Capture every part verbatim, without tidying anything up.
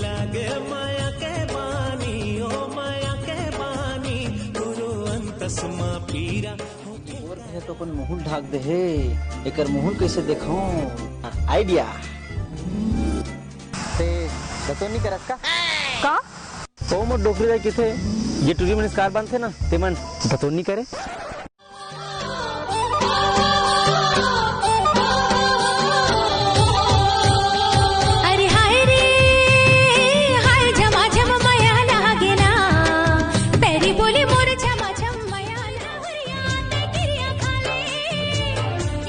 लागे माया के बानी, ओ माया के बानी, गुरु अंतस मा पीरा। मोर हे तो अपन मुहुल ढाक दे हे, एकर मुहुल कैसे देखाऊं? आइडिया। ते दतोनी करस का? का? ओ मोर डोकरी दाई किथे, जे टूरी मन स्कार बांधथे ना, ते मन दतोनी करे। अरे हाय रे, हाय झमा झम मया लागे ना, पैरी बोली मोर झमा झम मया ना, हुरिया ते किरिया खाले,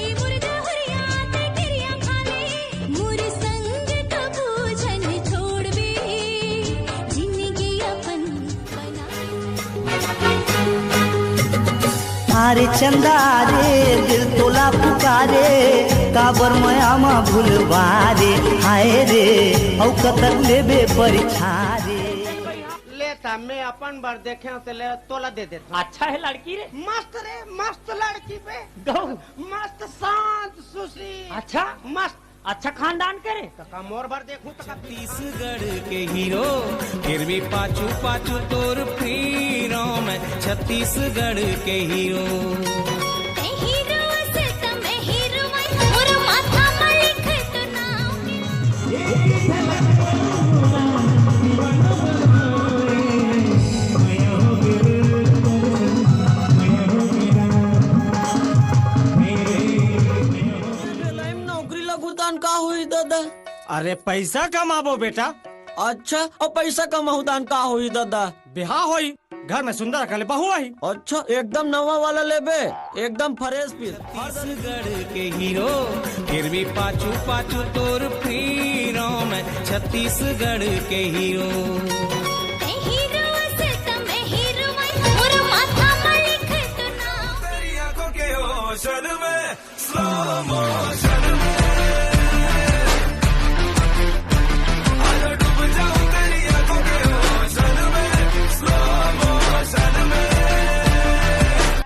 ई मुर्गा हुरिया ते किरिया खाले, मोर संग कभू झन छोड़बे, जिंदगी अपन हारे चंदा रे, दिल तोला पुकारे, काबर मया मा भूलवा रे, हाय रे, अउ कतक लेबे परीक्षा रे। ले ता, मैं अपन बर देखे हूँ, ते ले तोला दे देता। अच्छा है लड़की रे। मस्त रे, मस्त लड़की बे। गौ। मस्त, शांत, सुशील। अच्छा। मस्त। अच्छा खानदान करे। त का मोर बर देखहूं त का? छत्तीसगढ़ के हीरो, फिर भी पाछू पाछू तोर फिरों मैं, छत्तीसगढ़ के हीरो। ए हीरो से त मैं हीरो मैं, मोर माथा मा लिखत नाम। नौकरी लगहूं तान का होही दादा? अरे पैसा कमाबो बेटा। अच्छा, अउ पैसा कमाहूं तान का होही दादा? बिहाव होही, घर में सुंदर अकन ले बहू आही। अच्छा, एकदम नवा वाला लेबे, एकदम fresh piece। छत्तीसगढ़ के हीरो, फिर भी पाछू पाछू तोर फिरों मैं, छत्तीसगढ़ के हीरो। ए हीरो से त मैं हीरो मैं, मोर माथा मा लिखत नाम। तेरी आंखों के ओशन में slow motion में, अगर डूब जाऊं तेरी आंखों के ओशन में, slow motion में।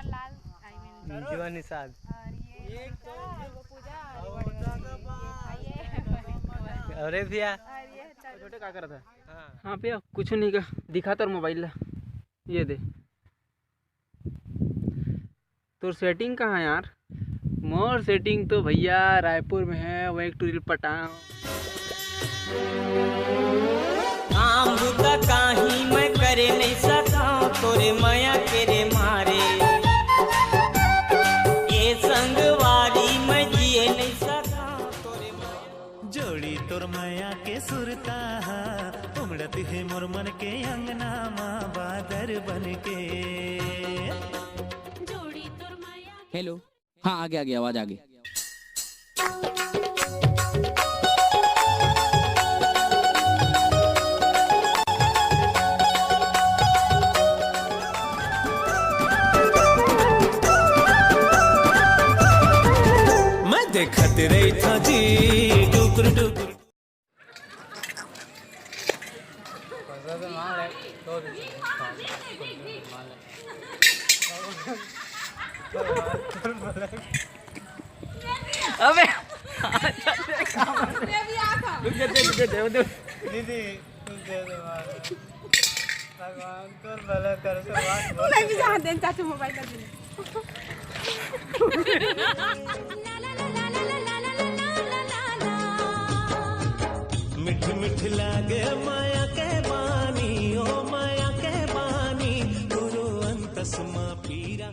लाल, I mean, जीवा निषाद। और ये पूजा, और ये अरे भैया। और ये छोटे का करत है? हाँ। हाँ भैया, कुछ नहीं का, दिखा तोर मोबाइल ला, ये दे। तोर सेटिंग कहाँ यार? मोर सेटिंग तो भैया रायपुर में है, वो एक टूरी पटाओ। काम बुता काही मैं करे नहीं सकाओ, तोरे मया के रे मारे, ये संगवारी मैं जिए नहीं सकाओ, तोरे मया। जोड़ी तोर मया के सुरता हा, उमड़त हे मोर मन के अंगना मा बादर बन के। जोड़ी तोर मया। हेलो, हाँ, आगे, आगे, आवाज आगे। मैं देखत रही था जी, टुकुर टुकुर। अबे, रुक जा, दे, दे, दे, दे। दीदी, कुछ दे दो यार। भगवान तोर भला कर, भगवान। नहीं, भी जहाँ देन चाचू मोबाइल कर दे। मिठ मिठ लागे माया के बानी, ओ माया के बानी, गुरु अंतस मा पीरा।